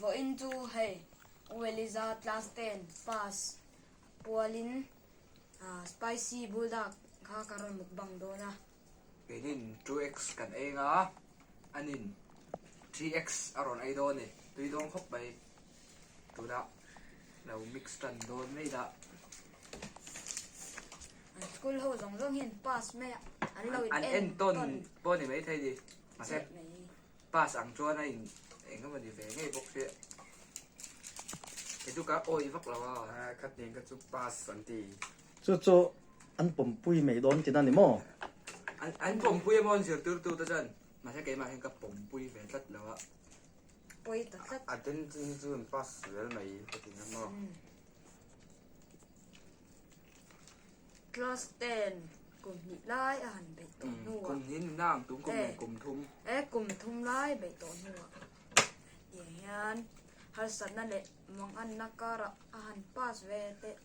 Vawiin chu hei U Eliza class ten pass pualin spicy buldak kha ka rawn mukbang dawn a. Keinin 2X kan ei anga anin 3X a rawn ei dawn a ni. Tui dawn khawp mai. Tunah lo mix tan dawn mai dah. An school ho zawng zawng hian pass mai a, an lo in entawn pawh a ni maithei ni. Mahse pass ang chuan a in eng emaw ni ve ngei bawk sia. Kei chu ka awih vak lo a. Khatniang kha chu pass an ti. Chu chu an pawmpui mai dawn tina ni maw? An pawmpui emaw an zirtirtu te chuan mahse keimah hian ka pawmpui ve tlat lo a. Pawi ta tlat. A then chin hi chu an pass zel mai ka ti ngam maw. Class ten kum hnih lai a han beih tawh hnuah. Kum hnih ni nang tum kum leh kum thum. E kum thum lai beih tawh hnuah tiang hian harsatna leh manganna karah a han pass ve teh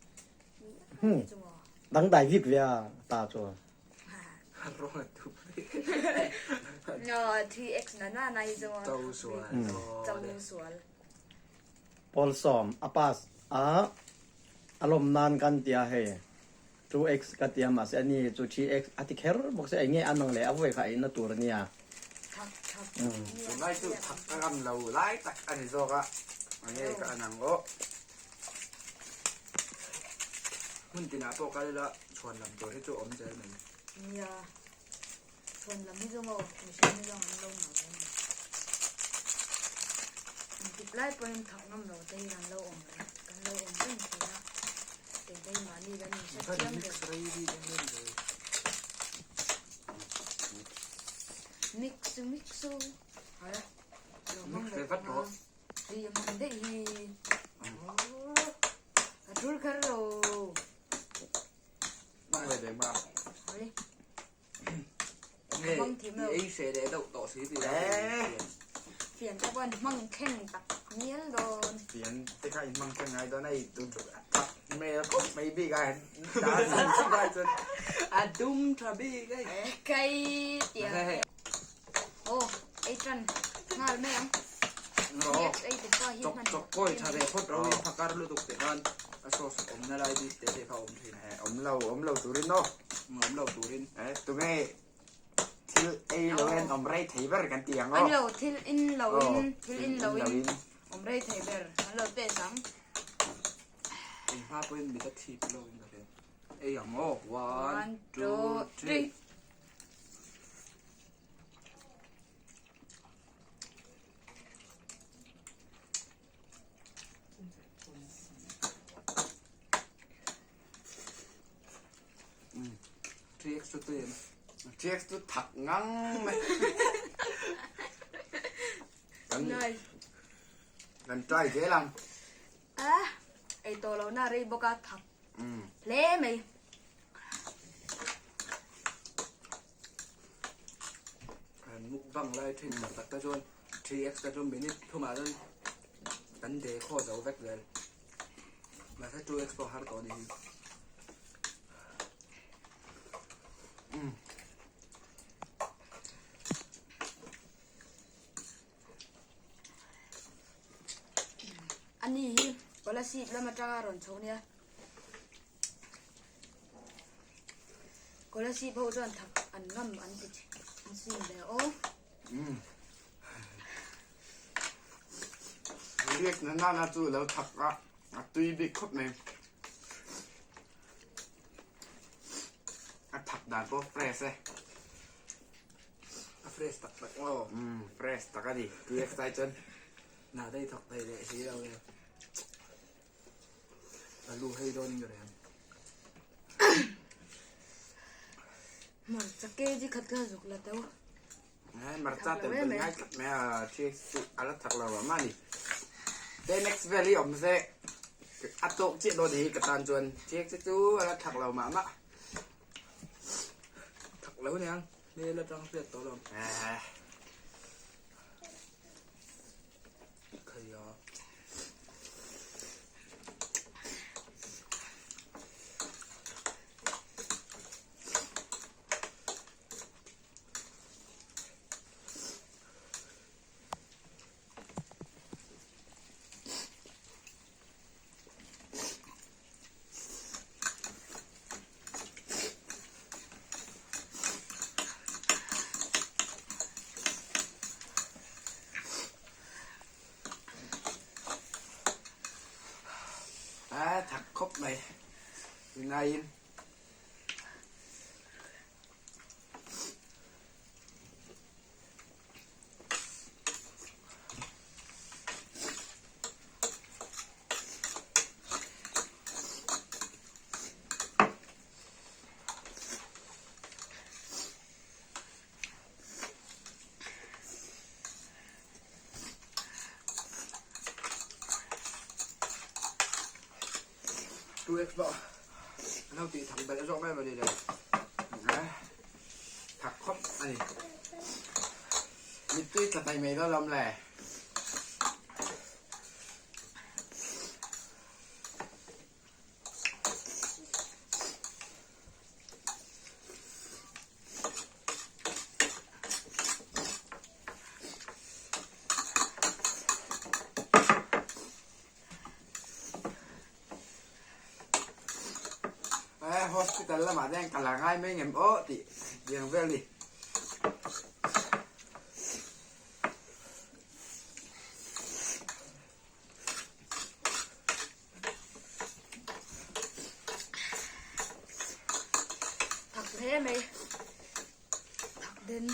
miah chu maw. Dangdai vik ve a ta chu. Rawng a tup vek. No, 3x na na na hi chu maw. Cho sual. Cho sual. Pawl sawm a pass a a lawm nan kan tia hei 2x ka tia mahse ani chu 3x a ti kher bawk se enge a nang leh a vawi kha ei na tur ania. Tunlai chu thak ka ngam lo lai tak a ni zawk a enge ka an ang aw. Hmun tinah pawh kal ila chhuan lam tur hi chu awm zel mai. Nia. Chhuan lam hi chu maw mihring hi zawng an lo ngah ve mai. Engtik lai pawhin thak ngam lo te hi kan lo awm reng kan lo awm reng thin a. Kei te hi mahni kan inhre chiang ber. Mix mix u. Lo hmang leh vat rawh. Tui a hmang daih hi. A tul kher lo. Hmang ve deng ma. Nge i ei hreh leh deuh tawh si tih lai fian. Fian te pawh an hmang thleng tak mial dawn. Fian te kha in hmang thleng ngai dawn a i tun chu a thak hmel khawp mai bik a dah zing zing lai chuan a dum tha bik a i. Kai tia. Aw ei tan nghal mai ang. Chawk chawk kawi tha ve phawt ro in phakar lutuk te khan a sauce awmna lai bik te te kha awm thin. Awm lo awm lo turin aw. Awm lo turin. Tunge thil ei lo in awm rei thei ber kan ti ang aw. An lo thil in lo in thil in lo in awm rei thei ber an lo test ang. Eng hma pawhin mit a thip lo in ka hria. Ei ang aw. One, two, three. 3x chu tui em? 3x chu thak ngang mai. Kan kan try zel ang. Ah, ei tawh lo na rei bawk a thak hle mai. Kan mukbang lai thin tak tak te chuan 3x te chu minute thumah chuan kan de khaw zo vek zel. Mahse 2x pawh har tawh a nih hi. Ani hi Kolasib lam atanga rawn chho nia. Kolasib ho chuan thak an ngam an ti an sim ve aw. Riak na nana chu lo thak a, a tui bik khawp mai. A thak dan pawh fresh e. A fresh tak tak maw? Umm fresh tak a ni, tui a sai chuan. Nah daih thawk thei leh si lo e. A lu hei dawn in ka reng. Hmarcha kg khat kha zuk la teuh. Eh, hmarcha tel tel ngai tlat mai a, thi chu a la thak lo a mah ni. Te next vel hi awm se a tawk chiah dawn hi ka tan chuan thi chu a la thak lo mah mah. Thak lo niang, hmel atang hriat tawh lo. Eh. Khaia. mai. Rinaiin. 2x pawh an lo tih thang belh zawk mai mawni le thak khawp a ni mittui tla thei mai dawn lawm le. Eh, hospital lamah te hian ka la ngai mai ngem aw tih tiang vel ni. Thak hle mai. Thak den.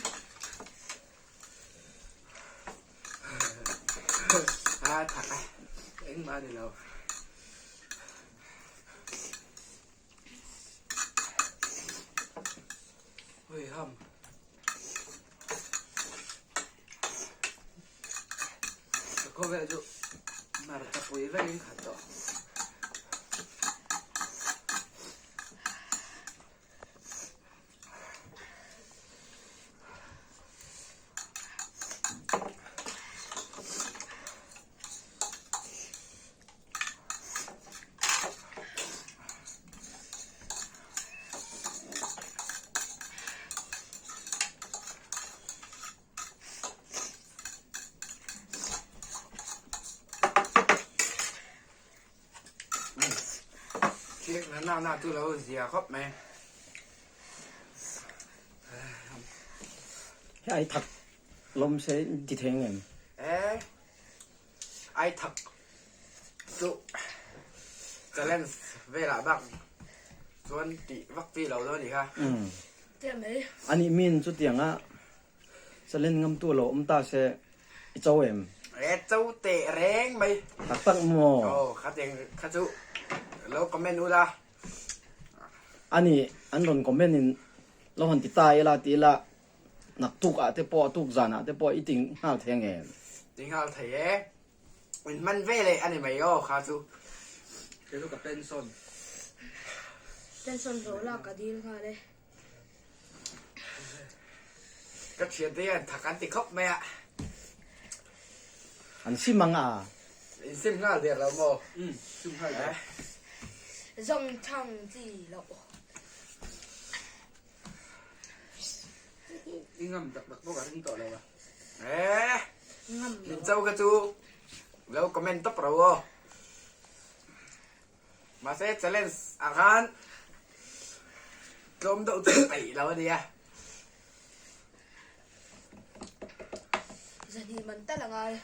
A thak a. Engmah a ni lo. Hei ham. Ka khawvel chu hmarcha pui vekin khat tawh. Chiếc nó nào nào tôi đâu gì khóc mày Hei ai thak lawm se ti thei ngem. Ê Ai thak chu challenge velah bak chuan tih vak chi lo dawn ni kha. Anih min chutianga challenge ngam tu lo awm ta se i cho em? E cho teh reng mai. Tak tak maw? Aw kha tiang kha chu lo comment ula. Anih an rawn comment in lo han ti ta ila ti ila Naktuk ah te pawh tuk zan ah te pawh i ti nghal thei ang em? Ti nghal thei e. In hman ve leh a ni mai aw kha chu. Kei chu ka pension. Pension hlawh lak ka dil nghal e. Ka thian te hian thak an ti khawp mai a. An sim ang a. In sim nghal der lo maw? Umm sim nghal der. Zawng thang chi loh. I ngam tak tak bawk a ring tawh lo a. Eh, min cho kha chu lo comment tawp ro aw. Mahse challenge ah khan tlawm deuh chu peih lo a nia. Zahnih man tal a ngai.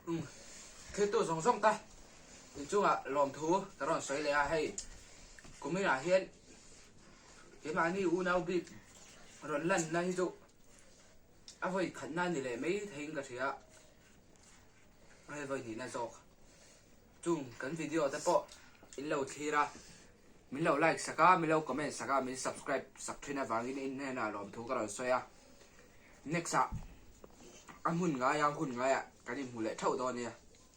Umm thil tu zawng zawng ta inchungah lawmthu ka rawn sawi leh a, hei kuminah hian keimahni unau bik rawn lanna hi chu a vawi khatna a ni leh mai theiin ka hria a, hei vawi hnihna zawk chung kan video te pawh in lo thlir a, min lo like sak a, min lo comment sak a, min subscribe sak thin avangin in hnenah lawmthu ka rawn sawi a. Next ah a hmun ngai a hun ngai ah kan inhmu leh theuh dawn nia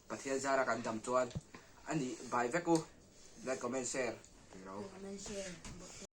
Pathian zara kan dam chuan a nih bai vek u like comment share tih ro. Comment share.